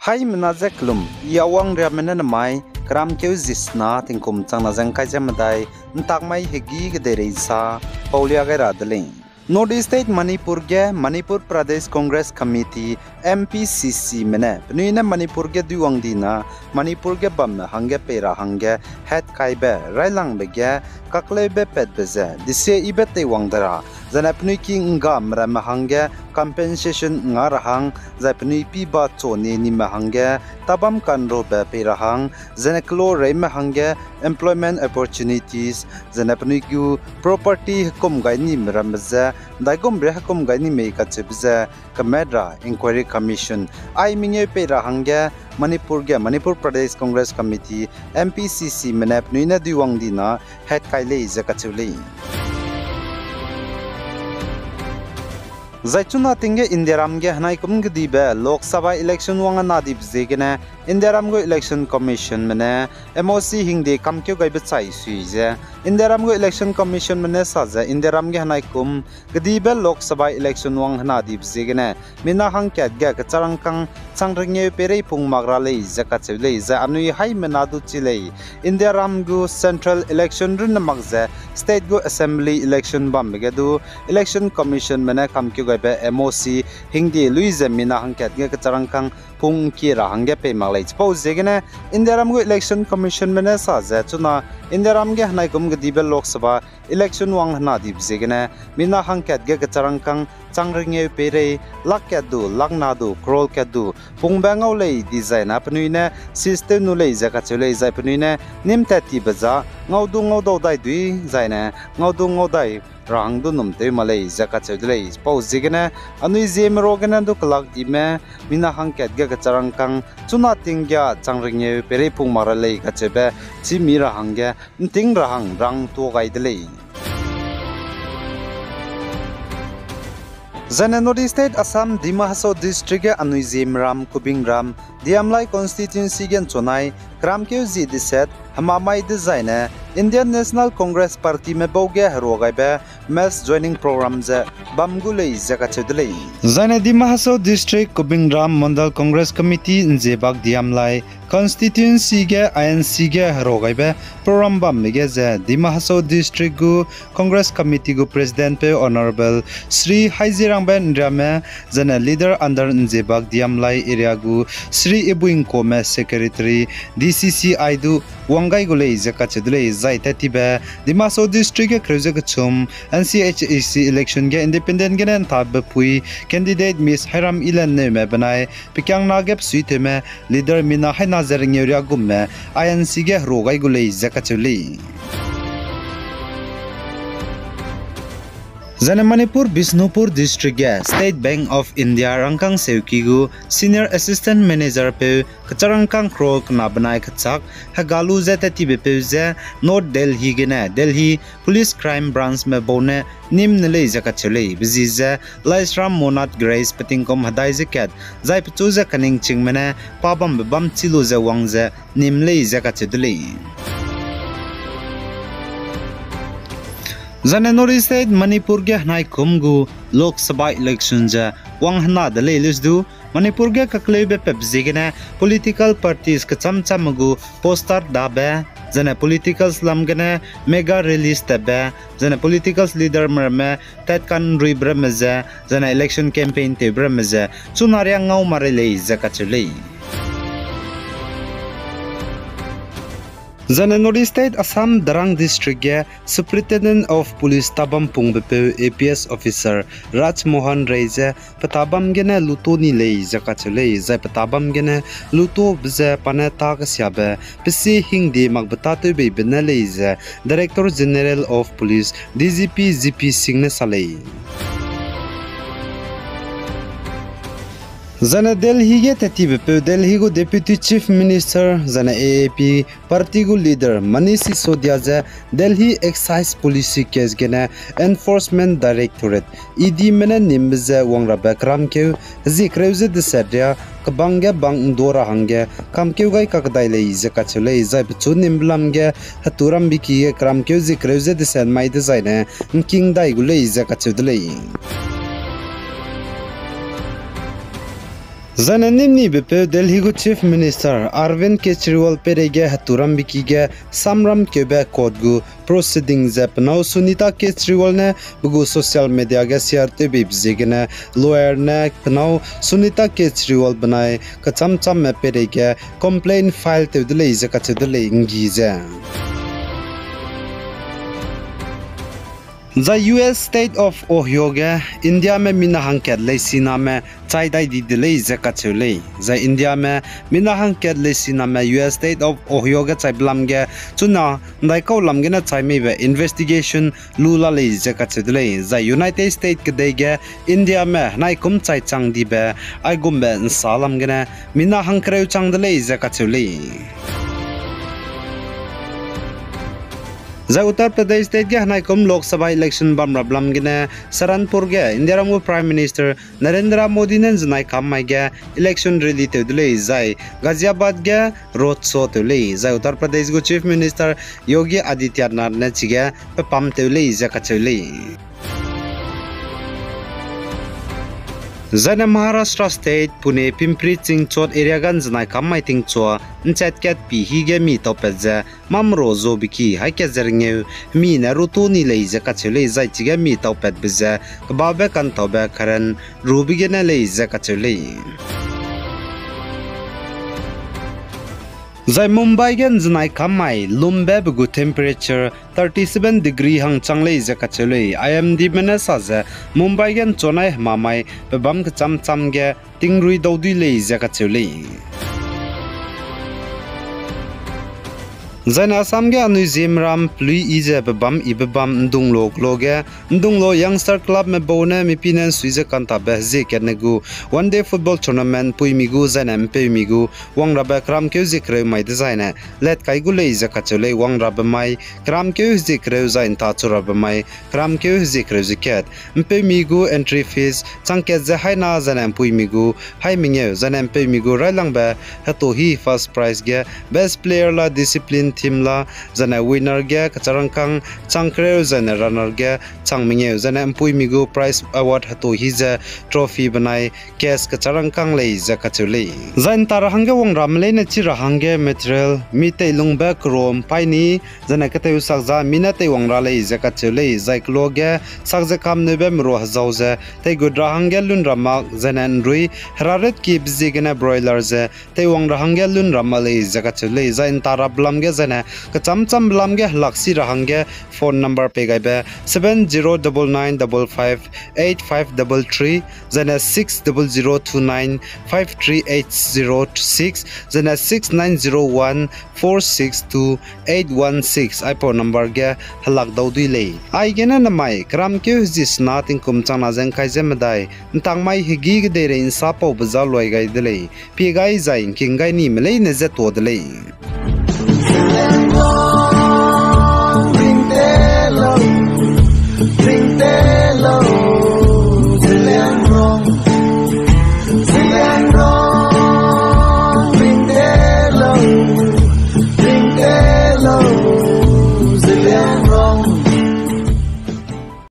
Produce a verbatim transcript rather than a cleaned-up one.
Haimena ze kelum, I Awang Riame ne nemai keramkeu zie sena tingkum changna ze ngkai ze medai, ntak mai hegî kedeirei sa paulia gai ra de lei. North East State Manipur ge Manipur Pradesh Congress Committee, M P C Cme ne penui ne Manipur ge duiwang dina, Manipur ge bamme hangge pei ra hangge hatkaibe railangbe ge kakleube patbe ze desie yibe teiwang de ra, zaine penui ki ngga meramme hangge compensation nga ra hang, zai penui piba choni nime hangge tabam kanrobe pei ra hang, zaine kelo reime hangge employment opportunities, zaine penui gu property hekum gai nime ramme ze, ndaigumbe hekum gai ni mei kacheube ze, kemat ra Inquiry Commission ai mengeu pei ra hangge Manipur ge Manipur Pradesh Congress Committee, M P C Cme ne penui ne duiwang dina hatkai lei ze kacheu lei. Zai chuna ting ge Indiaram ge henaikum kedibe Lok Sabha election wang hena dibe ziegene Indiaram gu Election Commissionme ne M O C hingde kamkeu gaibe chai sui ze, Indiaram gu Election Commissionme ne sa ze Indiaram ge henaikum kedibe Lok Sabha election wang hena dibe ziegene mina hangkat ge kecharangkang chang rengeu peirei pung mak ra lei ze kacheu lei, zai anui haimena du chi lei. Indiaram gu central election runne mak ze state gu assembly election bambe ge du Election Commissionme ne kamkeu gaibe M O C hingde lui ze mina hangkat ge kecharangkang pung ngkie ra hangge pei mak lei. Chipau ziegene Indiaram gu Election Commissionme ne sa ze chuna Indiaram ge henaikum kedibe Lok Sabha election wang hena dibe ziegene mina hangkat ge kecharangkang chang rengeu peirei lak kat du, lak na du, crore kat du pungbe ngau lei dizai na penui ne seistew nu lei ze kacheu lei, zai penui ne nîm tat tibe za ngau du ngau dau dai dui, zaine ngau du ngau dai ra hang du num tew mak lei ze kacheu de lei. Chipau ziegene anui Zeme ruagene du kelak ime mina hangkat ge kecharangkang chuna ting ge chang rengeu peirei pung mak ra lei kacheube chî mi ra hangge nting ra hang rang tuâ gai de lei. Zaine North East State Assam Dima Hasao District ge anui Zeme ram, Kubing ram, Diamlai constituency ge nchunai keramkeu zie deset hemamai dezai ne Indian National Congress Partyme bau ge herua gaibe mass joining program ze bam gu lei ze kacheu de lei. Zaine Dima Hasao District Kubing ram Mandal Congress Committee nziebak Diamlai constituency ge I N C ge herua gaibe program bambe ge ze Dima Hasao District gu Congress Committee gu Presidentpeu Honourable Shri Haizirangbe Nriame, zaine leader under nziebak Diamlai area gu Shri Ibuingkome Secretary D C C I du wang gai gu lei ze kacheu de lei. Zai tat tibe Dima Hasao District ge kereu ze kechum N C H A C election ge independent gene ntabe pui candidate Miss Hairam Ilan Neume benai pekiangna ge pesuitewme leader mina haina ze rengeu riagumme I N C ge herua gai gu lei ze kacheu lei. Zaine Manipur Bishnupur District ge State Bank of India rangkâng seuki gu Senior Assistant Managerpeu kecharangkâng crore kena benai kechak hega lu ze tat tibe peu ze North Delhi gene Delhi Police Crime Branchme bau ne nîm ne lei ze kacheu lei. Bezi ze Laisram Monat Grace petingkum hedai ze kat zai pechu ze kaningchingme ne pa bambe bam chi lu ze wang ze nîm lei ze kacheu de lei. Zaine North East State Manipur ge henaikum gu Lok Sabha election ze wang hena de lei lus du, Manipur ge kakleube pep ziegene political parties kecham chamme gu poster dabe, zaine politicals lam gene mega release tatbe, zaine politicals leaderme ramme tatkan ruibe ramme ze, zaine election campaign tewbe ramme ze chuna riâ ngau ma rei lei ze kacheu lei. Zaine North East State Assam Darrang District ge Superintendent of Police tabam pungbepeu A P S officer Raj Mohan Rey ze petabam gene luto ni lei ze kacheu lei, zai petabam gene lutobe ze pa ne tâ kesiabe pesie hingde makbe tâtewbeibe ne lei ze Director General of Police, D G P, G P Singh ne sa lei. Zaine Delhi ge tatibepeu Delhi gu Deputy Chief Minister zaine A A P party gu leader Manish Sisodia ze Delhi Excise Policy case gene Enforcement Directorate, E Dme ne nîmbe ze wang rabe keramkeu hezie kereu ze deset riâ kebang ge bang ndu ra hangge kamkeu gai kakdai lei ze kacheu lei, zai pechu nîmbe lam ge hetu rambe ki ge keramkeu zie kereu ze deset mai dezaine ngking dai gu lei ze kacheu de lei. Zaine nimnibepeu Delhi gu Chief Minister Arvind Kejriwal peireige heturambe ki ge samram keube court gu proceeding ze penâu Sunita Kejriwal ne pe gu social media ge share tewbeibe ziegene lawyer ne penâu Sunita Kejriwal benai kechâmchâmme peireige complaint file tew de lei ze kacheu de lei nggi ze. Zai U S State of Ohio ge Indiame mina hangkat leisiname chai dai di de lei ze kacheu lei. Zai Indiame mina hangkat leisiname U S State of Ohio ge chaibe lam ge chuna ’ndaikau lam gene chai meibe investigation lu la lei ze kacheu de lei. Zai United States kedei ge Indiame henaikum chai chang dibe aigumbe ’nsa lam gene mina hangkereu chang de lei ze kacheu lei. Zai Uttar Pradesh State ge henaikum Lok Sabha election bam rabe lam gene Saranpur ge Indiaram gu Prime Minister Narendra Modi ne ’nzenai kam mai ge election rally tew de lei zai Ghaziabad ge road show tew lei zai Uttar Pradesh gu Chief Minister Yogi Adityanath ne chige pepam tew lei ze kacheu lei. Zaine Maharashtra State, Pune, Pimpri Chinchwad area ge ’nzenai kam mai tingchua ’nchat kat pi hi ge mi taupat ze mamro zobe ki hai kat ze rengeu mi ne rutu ni lei ze kacheu lei zai chige mi taupatbe ze kebabe kantaube karen rube gene lei ze kacheu lei. Zai Mumbai ge ’nzenai kam mai lumbe be gu temperature thirty seven degree hang chang lei ze kacheu lei. I M Dme ne sa ze Mumbai ge ’nchuanai hemamai pebâm kechâm châm ge tingrui dau dui lei ze kacheu lei. Zaine Assam ge anui Zeme ram pelui yi ze pebâm yibe bam ’ndunglo kelo ge, ’ndunglo Youngster Clubme bau ne mipine ’nsui ze kantabe hezie katne gu One Day Football Tournament ’mpuimi gu zaine ’mpeumi gu wangrabe keramkeu hezie kereu mai dezaine latkai gu lei ze kacheu lei. Wangrabe mai keramkeu hezie kereu zai ’ntachu rabe mai keramkeu hezie kereu ze kat. ’Mpeumi gu entry fees chang kat ze haina zaine ’mpuimi gu hai mengeu zaine ’mpeumi gu railangbe hetohi first prize ge best player la discipline team la zaine winner ge kecharangkâng chang kereu zaine runner ge chang mengeu zaine ’mpuimi gu prize award hetohi ze trophy benai cash kecharangkâng lei ze kacheu lei. Zai ’nta ra hangge wangramme leine chi ra hangge material mi teilungbe kerom paîni zaine keteu sak za mi ne teiwang ra lei ze kacheu lei. Zai kelo ge sak ze kamneube merua hezau ze teigut ra hangge lun ra mak zaine ’nrui heraret kibe ziegene broiler ze teiwang ra hangge lun ra mak lei ze kacheu lei. Zai ’nta rabe lam ge zaine kechâm châmbe lam ge helak si ra hangge phone number pei gaibe seven zero double nine double five eight five double three zaine six double zero two nine five three eight zero six zaine six nine zero one four six two eight one six aipau number ge helak dau dui lei. Aigene namai keramkeu hezie sena tingkum changna ze ’ngkai ze medai ’ntangmai hegî kedeirei ’nsapaube za luai gai de lei. Pie gai zai ’ngking gai nime leine ze tuâ de lei.